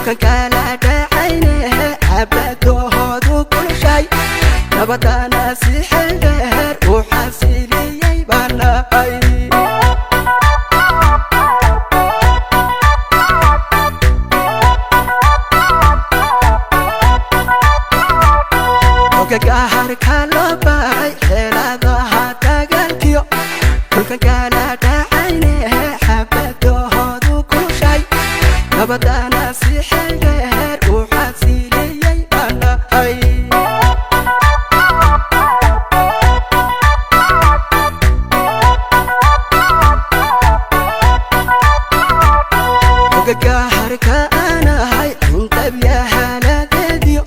Dhulkan kala dhacayne xabadoodu kulushay, nabadana si xeldheer u xasiliyey baan nahay. Gaharka loo bahay xeeladaha dagaalkiyo, dhulkan kala dhacayne xabadoodu kulushay, nabadana si xeldheer u xasiliyey baan nahay. Gaharka aanahay intabyahanaadeediyo,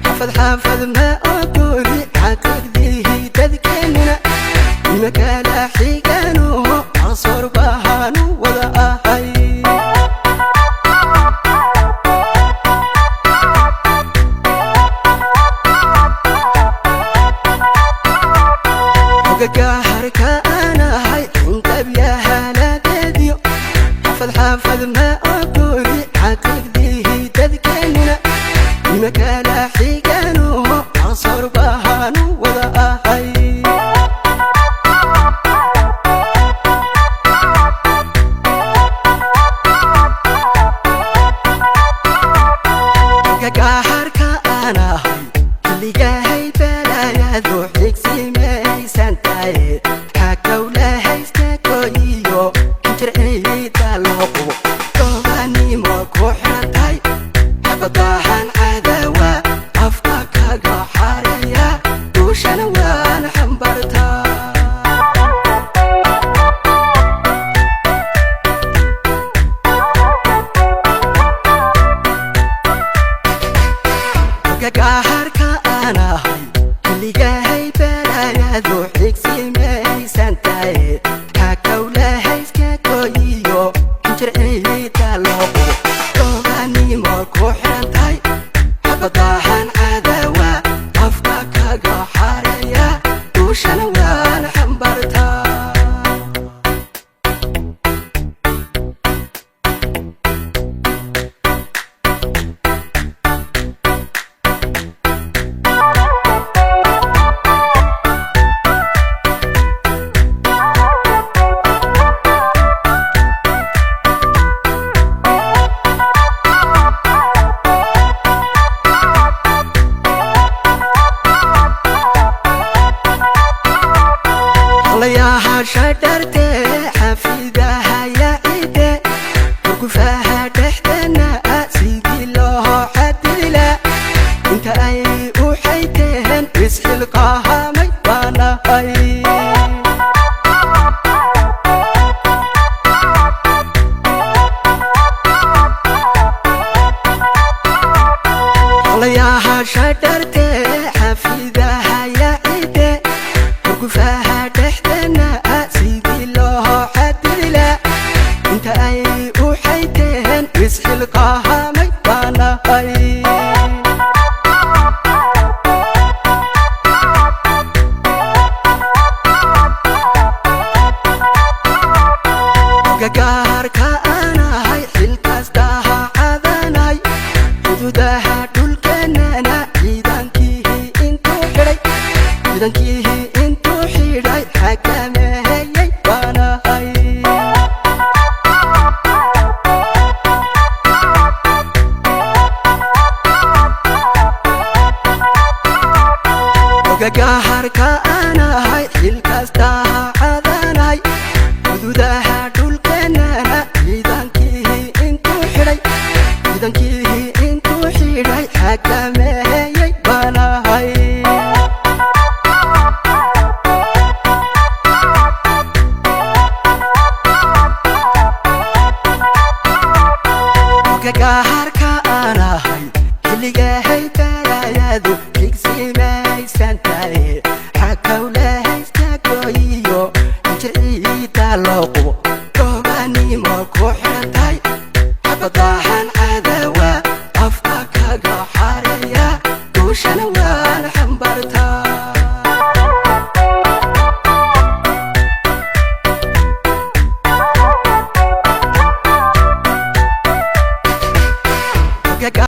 xaafad xaafad ma ogoli xaqiiqdihi dadkeenuna, nimakala xigano qarsoor bahaanu wada ahay. Gaharka aanahay intabyahanaadeediyo, xaafad xaafad ma ogoli xaqiiqdihi dadkeenuna, nimakala xigano qarsoor bahaanu wada ahay. Gaharka aanahay xilligahay balaayadu xigsimaysan tahay, xakowlahaysta koyiyo injirciida loo qubo, gobanimo ku xiran tahay, xabadahan cadawa afka kaga xareeya, duushana waan xambartaa. Gaharka aanahay xilligahay balaayadu xigsimaysan tahay, xakowlahayska koyiyo injirciida loo qubo, gobanimo ku xiran tahay, xabadahan cadawa afka kaga xareeya, duushana waan xambartaa. Layaha shadharte xafidaha yaacide, urgufaha dhexdana sidii loo xadila, inta ay u xayteen isxilqahamay baanahay. Layaha shadharte xafidaha yaacide, urgufaha dhexdana sidii loo xadila, inta ay u xayteen isxilqahamay baanahay. Gaarka aanahay xilkastaha caadanahay, xuduudaha dhulkeenana ciidankiihi intuu xidhay, ciidankiihi intuu xidhay xakameeyey baanahay. Gaharka aanahay xilkastaha caadanahay, xuduudaha dhulkeenana ciidankiihi intuu xidhay, ciidankiihi intuu xidhay xakameeyey baanahay. Gaharka aanahay xilligahay balaayadu xigsimaysan tahay, xakowlahaysta gooyiyo injirciida loo qubo, gobanimo ku xiran tahay, xabadahan